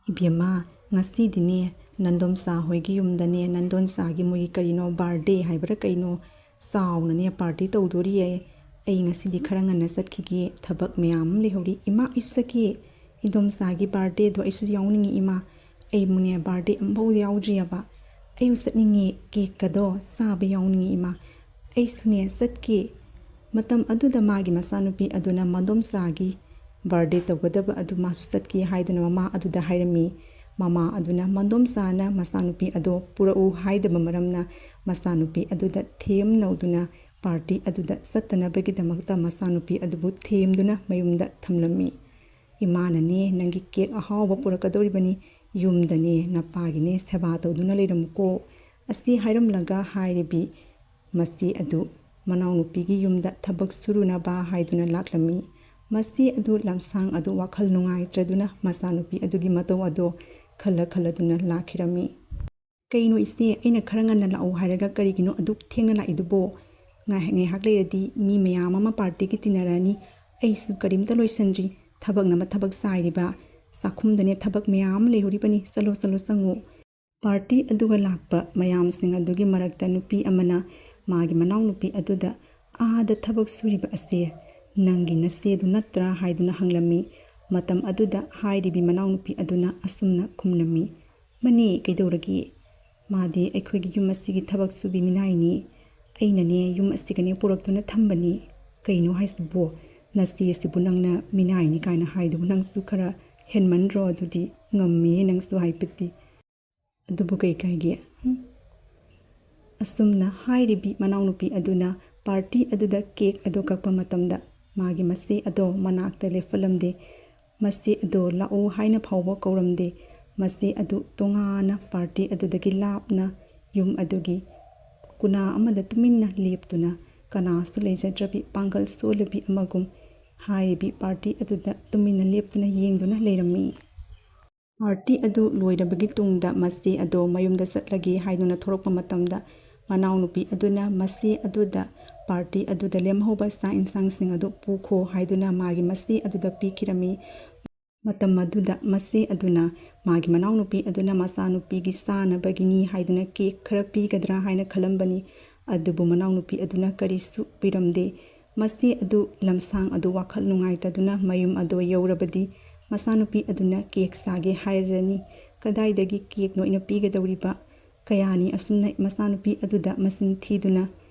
"ꯏꯕꯦꯝꯃ, ꯉꯁꯤꯗꯤꯅꯦ ꯅꯟꯗꯣꯝꯆꯥ ꯍꯣꯏꯒꯤ ꯌꯨꯝꯗꯅꯦ ꯅꯟꯗꯣꯟꯆꯥꯒꯤ ꯃꯣꯏꯒꯤ ꯀꯔꯤꯅꯣ birthday ꯍꯥꯏꯕ꯭ꯔꯥ ꯀꯩꯅꯣ ꯆꯥꯎꯅꯅꯦ party ꯇꯧꯗꯣꯔꯤꯌꯦ꯫ ꯑꯩ ꯉꯁꯤꯗꯤ ꯈꯔ ꯉꯟꯅ ꯆꯠꯈꯤꯒꯦ, ꯊꯕꯛ ꯃꯌꯥꯝ ꯑꯃ ꯂꯩꯍꯧꯔꯤ꯫ ꯏꯃꯥ, ꯑꯩꯁꯨ ꯆꯠꯀꯦ꯫ ꯏꯟꯗꯣꯝꯆꯥꯒꯤ birthdayꯗꯣ ꯑꯩꯁꯨ ꯌꯥꯎꯅꯤꯡꯉꯤ ꯏꯃꯥ꯫ ꯑꯩꯕꯨꯅꯦ birthday ꯑꯃꯐꯥꯎ ꯌꯥꯎꯗ꯭ꯔꯤꯑꯕ꯫ ꯑꯩꯁꯨ ꯆꯠꯅꯤꯡꯉꯦ, cakeꯀꯗꯣ ꯆꯥꯕ ꯌꯥꯎꯅꯤꯡꯉꯤ ꯏꯃꯥ꯫ ꯑꯩꯁꯨꯅꯦ ꯆꯠꯀꯦ"꯫ ꯃꯇꯝ ꯑꯗꯨꯗ ꯃꯥꯒꯤ ꯃꯆꯥꯅꯨꯄꯤ ꯑꯗꯨꯅ ꯃꯗꯣꯝꯆꯥꯒꯤ ꯕꯥꯔꯗꯦ ꯇꯧꯒꯗꯕ ꯑꯗꯨ ꯃꯥꯁꯨ ꯆꯠꯀꯦ ꯍꯥꯏꯗꯨꯅ ꯃꯃꯥ ꯑꯗꯨꯗ ꯍꯥꯏꯔꯝꯃꯤ꯫ ꯃꯃꯥ ꯑꯗꯨꯅ ꯃꯗꯣꯝꯆꯥꯅ ꯃꯆꯥꯅꯨꯄꯤ ꯑꯗꯣ ꯄꯨꯔꯛꯎ ꯍꯥꯏꯗꯕ ꯃꯔꯝꯅ ꯃꯆꯥꯅꯨꯄꯤ ꯑꯗꯨꯗ ꯊꯦꯝꯅꯧꯗꯨꯅ ꯄꯥꯔꯇꯤ ꯑꯗꯨꯗ ꯆꯠꯇꯅꯕꯒꯤꯗꯃꯛꯇ ꯃꯆꯥꯅꯨꯄꯤ ꯑꯗꯨꯕꯨ ꯊꯦꯝꯗꯨꯅ ꯃꯌꯨꯝꯗ ꯊꯝꯂꯝꯃꯤ꯫ "ꯏꯃꯥꯅꯅꯦ ꯅꯪꯒꯤ ꯀꯦꯛ ꯑꯍꯥꯎꯕ ꯄꯨꯔꯛꯀꯗꯧꯔꯤꯕꯅꯤ, ꯌꯨꯝꯗꯅꯦ ꯅꯄꯥꯒꯤꯅꯦ ꯁꯦꯕꯥ ꯇꯧꯗꯨꯅ ꯂꯩꯔꯝꯃꯨꯀꯣ" ꯑꯁꯤ ꯍꯥꯏꯔꯝꯂꯒ ꯍꯥꯏꯔꯤꯕꯤ ꯃꯆꯦ ꯑꯗꯨ ꯃꯅꯥꯎꯅꯨꯄꯤꯒꯤ ꯌꯨꯝꯗ ꯊꯕꯛ ꯁꯨꯔꯨꯅꯕ ꯍꯥꯏꯗꯨꯅ ꯂꯥꯛꯂꯝꯃꯤ꯫ ꯃꯆꯦ ꯑꯗꯨ ꯂꯝꯁꯥꯡ ꯑꯗꯨ ꯋꯥꯈꯜ ꯅꯨꯡꯉꯥꯏꯇ꯭ꯔꯗꯨꯅ ꯃꯆꯥꯅꯨꯄꯤ ꯑꯗꯨꯒꯤ ꯃꯇꯧ ꯑꯗꯣ ꯈꯜꯂ ꯈꯜꯂꯗꯨꯅ ꯂꯥꯛꯈꯤꯔꯝꯃꯤ꯫ "ꯀꯩꯅꯣ ꯏꯆꯦ, ꯑꯩꯅ ꯈꯔ ꯉꯟꯅ ꯂꯥꯛꯎ ꯍꯥꯏꯔꯒ ꯀꯔꯤꯒꯤꯅꯣ ꯑꯗꯨꯛ ꯊꯦꯡꯅ ꯂꯥꯛꯏꯗꯨꯕꯣ? ꯉꯥꯏꯍꯥꯛ, ꯉꯥꯏꯍꯥꯛ ꯂꯩꯔꯗꯤ ꯃꯤ ꯃꯌꯥꯝ ꯑꯃ ꯄꯥꯔꯇꯤꯒꯤ ꯇꯤꯟꯅꯔꯛꯑꯅꯤ꯫ ꯑꯩꯁꯨ ꯀꯔꯤꯝꯇ ꯂꯣꯏꯁꯟꯗ꯭ꯔꯤ꯫ ꯊꯕꯛꯅ ꯃꯊꯕꯛ ꯆꯥꯏꯔꯤꯕ꯫ ꯆꯥꯛꯈꯨꯝꯗꯅꯦ ꯊꯕꯛ ꯃꯌꯥꯝ ꯑꯃ ꯂꯩꯍꯧꯔꯤꯕꯅꯤ꯫ ꯆꯠꯂꯣ, ꯆꯠꯂꯣ, ꯆꯪꯉꯨ"꯫ ꯄꯥꯔꯇꯤ ꯑꯗꯨꯒ ꯂꯥꯛꯄ ꯃꯌꯥꯝꯁꯤꯡ ꯑꯗꯨꯒꯤ ꯃꯔꯛꯇ ꯅꯨꯄꯤ ꯑꯃꯅ ꯃꯥꯒꯤ ꯃꯅꯥꯎꯅꯨꯄꯤ ꯑꯗꯨꯗ, "ꯑꯥꯗ ꯊꯕꯛ ꯁꯨꯔꯤꯕ ꯑꯁꯦ ꯅꯪꯒꯤ ꯅꯆꯦꯗꯨ ꯅꯠꯇ꯭ꯔꯥ?" ꯍꯥꯏꯗꯨꯅ ꯍꯪꯂꯝꯃꯤ꯫ ꯃꯇꯝ ꯑꯗꯨꯗ ꯍꯥꯏꯔꯤꯕꯤ ꯃꯅꯥꯎꯅꯨꯄꯤ ꯑꯗꯨꯅ ꯑꯁꯨꯝꯅ ꯈꯨꯝꯂꯝꯃꯤ, "ꯃꯅꯦ, ꯀꯩꯗꯧꯔꯒꯦ? ꯃꯥꯗꯤ ꯑꯩꯈꯣꯏꯒꯤ ꯌꯨꯝ ꯑꯁꯤꯒꯤ ꯊꯕꯛ ꯁꯨꯕꯤ ꯃꯤꯅꯥꯏꯅꯤ꯫ ꯑꯩꯅꯅꯦ ꯌꯨꯝ ꯑꯁꯤꯒꯅꯦ ꯄꯨꯔꯛꯇꯨꯅ ꯊꯝꯕꯅꯤ꯫ ꯀꯩꯅꯣ ꯍꯥꯏꯁꯤꯕꯣ? ꯅꯆꯦ ꯑꯁꯤꯕꯨ ꯅꯪꯅ ꯃꯤꯅꯥꯏꯅꯤ ꯀꯥꯏꯅ ꯍꯥꯏꯗꯨꯕꯨ ꯅꯪꯁꯨ ꯈꯔ ꯍꯦꯟꯃꯟꯗ꯭ꯔꯣ? ꯑꯗꯨꯗꯤ ꯉꯝꯃꯤꯍꯦ ꯅꯪꯁꯨ ꯍꯥꯏꯐꯦꯠꯇꯤ꯫ ꯑꯗꯨꯕꯨ ꯀꯩ ꯀꯥꯏꯒꯦ?" ꯍꯨꯝ꯫ ꯑꯁꯨꯝꯅ ꯍꯥꯏꯔꯤꯕꯤ ꯃꯅꯥꯎꯅꯨꯄꯤ ꯑꯗꯨꯅ ꯄꯥꯔꯇꯤ ꯑꯗꯨꯗ ꯀꯦꯛ ꯑꯗꯨ ꯀꯛꯄ ꯃꯇꯝꯗ ꯃꯥꯒꯤ ꯃꯆꯦ ꯑꯗꯣ ꯃꯅꯥꯛꯇ ꯂꯦꯞꯍꯜꯂꯝꯗꯦ꯫ ꯃꯆꯦ ꯑꯗꯣ ꯂꯥꯛꯎ ꯍꯥꯏꯅ ꯐꯥꯎꯕ ꯀꯧꯔꯝꯗꯦ꯫ ꯃꯆꯦ ꯑꯗꯨ ꯇꯣꯉꯥꯟꯅ ꯄꯥꯔꯇꯤ ꯑꯗꯨꯗꯒꯤ ꯂꯥꯞꯅ ꯌꯨꯝ ꯑꯗꯨꯒꯤ ꯀꯨꯅꯥ ꯑꯃꯗ ꯇꯨꯃꯤꯟꯅ ꯂꯦꯞꯇꯨꯅ ꯀꯅꯥꯁꯨ ꯂꯩꯖꯗ꯭ꯔꯕꯤ ꯄꯥꯡꯒꯜ ꯁꯣꯜꯂꯕꯤ ꯑꯃꯒꯨꯝ ꯍꯥꯏꯔꯤꯕꯤ ꯄꯥꯔꯇꯤ ꯑꯗꯨꯗ ꯇꯨꯃꯤꯟꯅ ꯂꯦꯞꯇꯨꯅ ꯌꯦꯡꯗꯨꯅ ꯂꯩꯔꯝꯃꯤ꯫ ꯄꯥꯔꯇꯤ ꯑꯗꯨ ꯂꯣꯏꯔꯕꯒꯤ ꯇꯨꯡꯗ ꯃꯆꯦ ꯑꯗꯣ ꯃꯌꯨꯝꯗ ꯆꯠꯂꯒꯦ ꯍꯥꯏꯗꯨꯅ ꯊꯣꯔꯛꯄ ꯃꯇꯝꯗ, ꯃꯅꯥꯎꯅꯨꯄꯤ ꯑꯗꯨꯅ ꯃꯆꯦ ꯑꯗꯨꯗ ꯄꯥꯔꯇꯤ ꯑꯗꯨꯗ ꯂꯦꯝꯍꯧꯕ ꯆꯥꯛ ꯏꯟꯁꯥꯡꯁꯤꯡ ꯑꯗꯨ ꯄꯨꯈꯣ ꯍꯥꯏꯗꯨꯅ ꯃꯥꯒꯤ ꯃꯆꯦ ꯑꯗꯨꯗ ꯄꯤꯈꯤꯔꯝꯃꯤ꯫ ꯃꯇꯝ ꯑꯗꯨꯗ ꯃꯆꯦ ꯑꯗꯨꯅ ꯃꯥꯒꯤ ꯃꯅꯥꯎꯅꯨꯄꯤ ꯑꯗꯨꯅ ꯃꯆꯥꯅꯨꯄꯤꯒꯤ ꯆꯥꯅꯕꯒꯤꯅꯤ ꯍꯥꯏꯗꯨꯅ ꯀꯦꯛ ꯈꯔ ꯄꯤꯒꯗ꯭ꯔꯥ ꯍꯥꯏꯅ ꯈꯜꯂꯝꯕꯅꯤ꯫ ꯑꯗꯨꯕꯨ ꯃꯅꯥꯎꯅꯨꯄꯤ ꯑꯗꯨꯅ ꯀꯔꯤꯁꯨ ꯄꯤꯔꯝꯗꯦ꯫ ꯃꯆꯦ ꯑꯗꯨ ꯂꯝꯁꯥꯡ ꯑꯗꯨ ꯋꯥꯈꯜ ꯅꯨꯡꯉꯥꯏꯇꯗꯨꯅ ꯃꯌꯨꯝ ꯑꯗꯨ ꯌꯧꯔꯕꯗꯤ, ꯃꯆꯥꯅꯨꯄꯤ ꯑꯗꯨꯅ ꯀꯦꯛ ꯆꯥꯒꯦ ꯍꯥꯏꯔꯔꯅꯤ꯫ ꯀꯗꯥꯏꯗꯒꯤ ꯀꯦꯛꯅꯣ ꯑꯩꯅ ꯄꯤꯒꯗꯧꯔꯤꯕ? ꯀꯌꯥꯅꯤ ꯑꯁꯨꯝꯅ ꯃꯆꯥꯅꯨꯄꯤ ꯑꯗꯨꯗ ꯃꯆꯤꯟ ꯊꯤꯗꯨꯅ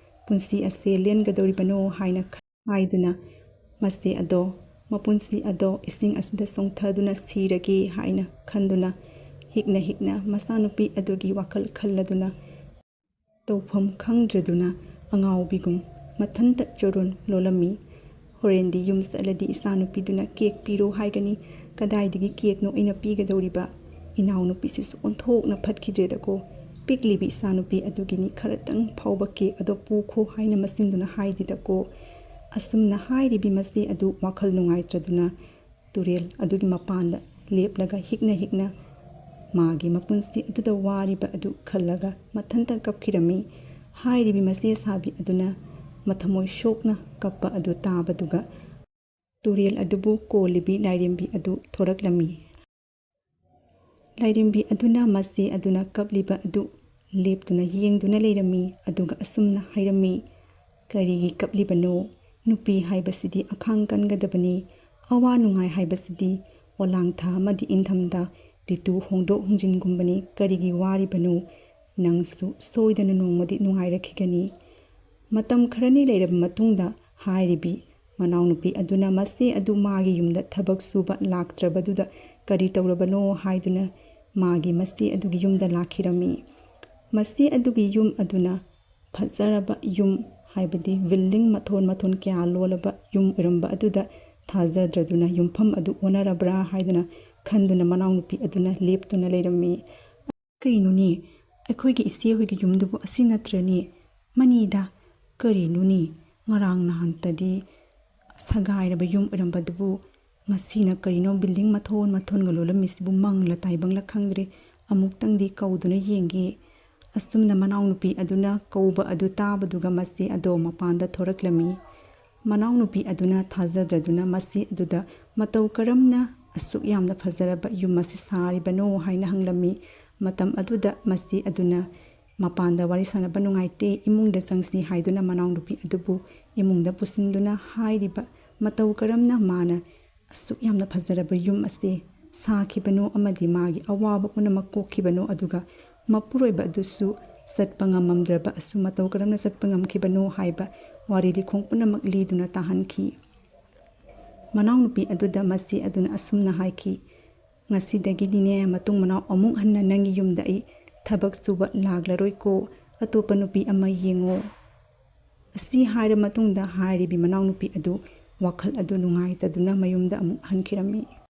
ꯄꯨꯟꯁꯤ ꯑꯁꯦ ꯂꯦꯟꯒꯗꯧꯔꯤꯕꯅꯣ ꯍꯥꯏꯅ ꯈꯟ-, ꯍꯥꯏꯗꯨꯅ ꯃꯆꯦ ꯑꯗꯣ, ꯃꯄꯨꯟꯁꯤ ꯑꯗꯣ ꯏꯁꯤꯡ ꯑꯁꯤꯗ ꯆꯣꯡꯊꯗꯨꯅ ꯁꯤꯔꯒꯦ ꯍꯥꯏꯅ ꯈꯟꯗꯨꯅ ꯍꯤꯛꯅ ꯍꯤꯛꯅ ꯃꯆꯥꯅꯨꯄꯤ ꯑꯗꯨꯒꯤ ꯋꯥꯈꯜ ꯈꯜꯂꯗꯨꯅ ꯇꯧꯐꯝ ꯈꯪꯗ꯭ꯔꯗꯨꯅ ꯑꯉꯥꯎꯕꯤꯒꯨꯝ ꯃꯊꯟꯇ ꯆꯣꯔꯣꯟ ꯂꯣꯜꯂꯝꯃꯤ꯫ ꯍꯣꯔꯦꯟꯗꯤ ꯌꯨꯝ ꯆꯠꯂꯗꯤ ꯏꯆꯥꯅꯨꯄꯤꯗꯨꯅ ꯀꯦꯛ ꯄꯤꯔꯣ ꯍꯥꯏꯒꯅꯤ꯫ ꯀꯗꯥꯏꯗꯒꯤ ꯀꯦꯛꯅꯣ ꯑꯩꯅ ꯄꯤꯒꯗꯧꯔꯤꯕ? ꯏꯅꯥꯎꯅꯨꯄꯤꯁꯤꯁꯨ ꯑꯣꯟꯊꯣꯛꯅ ꯐꯠꯈꯤꯗ꯭ꯔꯦꯗꯀꯣ꯫ ꯄꯤꯛꯂꯤꯕꯤ ꯏꯆꯥꯅꯨꯄꯤ ꯑꯗꯨꯒꯤꯅꯤ ꯈꯔꯇꯪ ꯐꯥꯎꯕ ꯀꯦꯛ ꯑꯗꯣ ꯄꯨꯈꯣ ꯍꯥꯏꯅ ꯃꯆꯤꯟꯗꯨꯅ ꯍꯥꯏꯗꯦꯗꯀꯣ꯫ ꯑꯁꯨꯝꯅ ꯍꯥꯏꯔꯤꯕꯤ ꯃꯆꯦ ꯑꯗꯨ ꯋꯥꯈꯜ ꯅꯨꯡꯉꯥꯏꯇ꯭ꯔꯗꯨꯅ ꯇꯨꯔꯦꯜ ꯑꯗꯨꯒꯤ ꯃꯄꯥꯟꯗ ꯂꯦꯞꯂꯒ ꯍꯤꯛꯅ ꯍꯤꯛꯅ ꯃꯥꯒꯤ ꯃꯄꯨꯟꯁꯤ ꯑꯗꯨꯗ ꯋꯥꯔꯤꯕ ꯑꯗꯨ ꯈꯜꯂꯒ ꯃꯊꯟꯇ ꯀꯞꯈꯤꯔꯝꯃꯤ꯫ ꯍꯥꯏꯔꯤꯕꯤ ꯃꯆꯦ ꯁꯥꯕꯤ ꯑꯗꯨꯅ ꯃꯊꯃꯣꯏ ꯁꯣꯛꯅ ꯀꯞꯄ ꯑꯗꯨ ꯇꯥꯕꯗꯨꯒ ꯇꯨꯔꯦꯜ ꯑꯗꯨꯕꯨ ꯀꯣꯜꯂꯤꯕꯤ ꯂꯥꯏꯔꯦꯝꯕꯤ ꯑꯗꯨ ꯊꯣꯔꯛꯂꯝꯃꯤ꯫ ꯂꯥꯏꯔꯦꯝꯕꯤ ꯑꯗꯨꯅ ꯃꯆꯦ ꯑꯗꯨꯅ ꯀꯞꯂꯤꯕ ꯑꯗꯨ ꯂꯦꯞꯇꯨꯅ ꯌꯦꯡꯗꯨꯅ ꯂꯩꯔꯝꯃꯤ, ꯑꯗꯨꯒ ꯑꯁꯨꯝꯅ ꯍꯥꯏꯔꯝꯃꯤ, "ꯀꯔꯤꯒꯤ ꯀꯞꯂꯤꯕꯅꯣ? ꯅꯨꯄꯤ ꯍꯥꯏꯕꯁꯤꯗꯤ ꯑꯈꯥꯡ ꯀꯟꯒꯗꯕꯅꯤ꯫ ꯑꯋꯥ ꯅꯨꯡꯉꯥꯏ ꯍꯥꯏꯕꯁꯤꯗꯤ ꯑꯣꯂꯥꯡꯊꯥ ꯑꯃꯗꯤ ꯏꯪꯊꯝꯊꯥ ꯔꯤꯇꯨ ꯍꯣꯡꯗꯣꯛ ꯍꯣꯡꯖꯤꯟꯒꯨꯝꯕꯅꯤ꯫ ꯀꯔꯤꯒꯤ ꯋꯥꯔꯤꯕꯅꯣ? ꯅꯪꯁꯨ ꯁꯣꯏꯗꯅ ꯅꯣꯡꯃꯗꯤ ꯅꯨꯡꯉꯥꯏꯔꯛꯈꯤꯒꯅꯤ꯫" ꯃꯇꯝ ꯈꯔꯅꯤ ꯂꯩꯔꯕ ꯃꯇꯨꯡꯗ ꯍꯥꯏꯔꯤꯕꯤ ꯃꯅꯥꯎꯅꯨꯄꯤ ꯑꯗꯨꯅ ꯃꯆꯦ ꯑꯗꯨ ꯃꯥꯒꯤ ꯌꯨꯝꯗ ꯊꯕꯛ ꯁꯨꯕ ꯂꯥꯛꯇ꯭ꯔꯕꯗꯨꯗ ꯀꯔꯤ ꯇꯧꯔꯕꯅꯣ ꯍꯥꯏꯗꯨꯅ ꯃꯥꯒꯤ ꯃꯆꯦ ꯑꯗꯨꯒꯤ ꯌꯨꯝꯗ ꯂꯥꯛꯈꯤꯔꯝꯃꯤ꯫ ꯃꯆꯦ ꯑꯗꯨꯒꯤ ꯌꯨꯝ ꯑꯗꯨꯅ ꯐꯖꯔꯕ ꯌꯨꯝ, ꯍꯥꯏꯕꯗꯤ ꯕꯤꯜꯗꯤꯡ ꯃꯊꯣꯟ ꯃꯊꯣꯟ ꯀꯌꯥ ꯂꯣꯜꯂꯕ ꯌꯨꯝ ꯑꯣꯏꯔꯝꯕ ꯑꯗꯨꯗ ꯊꯥꯖꯗ꯭ꯔꯗꯨꯅ ꯌꯨꯝꯐꯝ ꯑꯗꯨ ꯑꯣꯟꯅꯔꯕ꯭ꯔꯥ ꯍꯥꯏꯗꯨꯅ ꯈꯟꯗꯨꯅ ꯃꯅꯥꯎꯅꯨꯄꯤ ꯑꯗꯨꯅ ꯂꯦꯞꯇꯨꯅ ꯂꯩꯔꯝꯃꯤ꯫ "ꯀꯩꯅꯣꯅꯦ, ꯑꯩꯈꯣꯏꯒꯤ ꯏꯆꯦ ꯍꯣꯏꯒꯤ ꯌꯨꯝꯗꯨꯕꯨ ꯑꯁꯤ ꯅꯠꯇ꯭ꯔꯅꯦ? ꯃꯅꯤꯗ, ꯀꯔꯤꯅꯣꯅꯦ? ꯉꯔꯥꯡ ꯅꯍꯥꯟꯇꯗꯤ ꯁꯒꯥꯏꯔꯕ ꯌꯨꯝ ꯑꯣꯏꯔꯝꯕꯗꯨꯕꯨ ꯉꯁꯤꯅ ꯀꯔꯤꯅꯣ ꯕꯤꯜꯗꯤꯡ ꯃꯊꯣꯟ ꯃꯊꯣꯟꯒ ꯂꯣꯜꯂꯝꯃꯤꯁꯤꯕꯨ? ꯃꯪꯂ ꯇꯥꯏꯕꯪꯂ ꯈꯪꯗ꯭ꯔꯦ꯫ ꯑꯃꯨꯛꯇꯪꯗꯤ ꯀꯧꯗꯨꯅ ꯌꯦꯡꯒꯦ꯫" ꯑꯁꯨꯝꯅ ꯃꯅꯥꯎꯅꯨꯄꯤ ꯑꯗꯨꯅ ꯀꯧꯕ ꯑꯗꯨ ꯇꯥꯕꯗꯨꯒ ꯃꯆꯦ ꯑꯗꯣ ꯃꯄꯥꯟꯗ ꯊꯣꯔꯛꯂꯝꯃꯤ꯫ ꯃꯅꯥꯎꯅꯨꯄꯤ ꯑꯗꯨꯅ ꯊꯥꯖꯗ꯭ꯔꯗꯨꯅ ꯃꯆꯦ ꯑꯗꯨꯗ ꯃꯇꯧ ꯀꯔꯝꯅ ꯑꯁꯨꯛ ꯌꯥꯝꯅ ꯐꯖꯔꯕ ꯌꯨꯝ ꯑꯁꯤ ꯁꯥꯔꯤꯕꯅꯣ ꯍꯥꯏꯅ ꯍꯪꯂꯝꯃꯤ꯫ ꯃꯇꯝ ꯑꯗꯨꯗ ꯃꯆꯦ ꯑꯗꯨꯅ ꯃꯄꯥꯟꯗ ꯋꯥꯔꯤ ꯁꯥꯟꯅꯕ ꯅꯨꯡꯉꯥꯏꯇꯦ, ꯏꯃꯨꯡꯗ ꯆꯪꯁꯤ ꯍꯥꯏꯗꯨꯅ ꯃꯅꯥꯎꯅꯨꯄꯤ ꯑꯗꯨꯕꯨ ꯏꯃꯨꯡꯗ ꯄꯨꯁꯤꯟꯗꯨꯅ ꯍꯥꯏꯔꯤꯕ ꯃꯇꯧ ꯀꯔꯝꯅ ꯃꯥꯅ ꯑꯁꯨꯛ ꯌꯥꯝꯅ ꯐꯖꯔꯕ ꯌꯨꯝ ꯑꯁꯤ ꯁꯥꯈꯤꯕꯅꯣ ꯑꯃꯗꯤ ꯃꯥꯒꯤ ꯑꯋꯥꯕ ꯄꯨꯝꯅꯃꯛ ꯀꯣꯛꯈꯤꯕꯅꯣ, ꯑꯗꯨꯒ ꯃꯄꯨꯔꯣꯏꯕ ꯑꯗꯨꯁꯨ ꯆꯠꯄ ꯉꯝꯃꯝꯗ꯭ꯔꯕ ꯑꯁꯨ ꯃꯇꯧ ꯀꯔꯝꯅ ꯆꯠꯄ ꯉꯝꯈꯤꯕꯅꯣ ꯍꯥꯏꯕ ꯋꯥꯔꯤ ꯂꯤꯈꯣꯡ ꯄꯨꯝꯅꯃꯛ ꯂꯤꯗꯨꯅ ꯇꯥꯍꯟꯈꯤ꯫ ꯃꯅꯥꯎꯅꯨꯄꯤ ꯑꯗꯨꯗ ꯃꯆꯦ ꯑꯗꯨꯅ ꯑꯁꯨꯝꯅ ꯍꯥꯏꯈꯤ, "ꯉꯁꯤꯗꯒꯤꯗꯤꯅꯦ ꯃꯇꯨꯡ ꯃꯅꯥꯎ ꯑꯃꯨꯛ ꯍꯟꯅ ꯅꯪꯒꯤ ꯌꯨꯝꯗ ꯑꯩ ꯊꯕꯛ ꯁꯨꯕ ꯂꯥꯛꯂꯔꯣꯏꯀꯣ, ꯑꯇꯣꯞꯄ ꯅꯨꯄꯤ ꯑꯃ ꯌꯦꯡꯉꯣ"꯫ ꯑꯁꯤ ꯍꯥꯏꯔ ꯃꯇꯨꯡꯗ ꯍꯥꯏꯔꯤꯕꯤ ꯃꯅꯥꯎꯅꯨꯄꯤ ꯑꯗꯨ ꯋꯥꯈꯜ ꯑꯗꯨ ꯅꯨꯡꯉꯥꯏꯇꯗꯨꯅ ꯃꯌꯨꯝꯗ ꯑꯃꯨꯛ ꯍꯟꯈꯤꯔꯝꯃꯤ꯫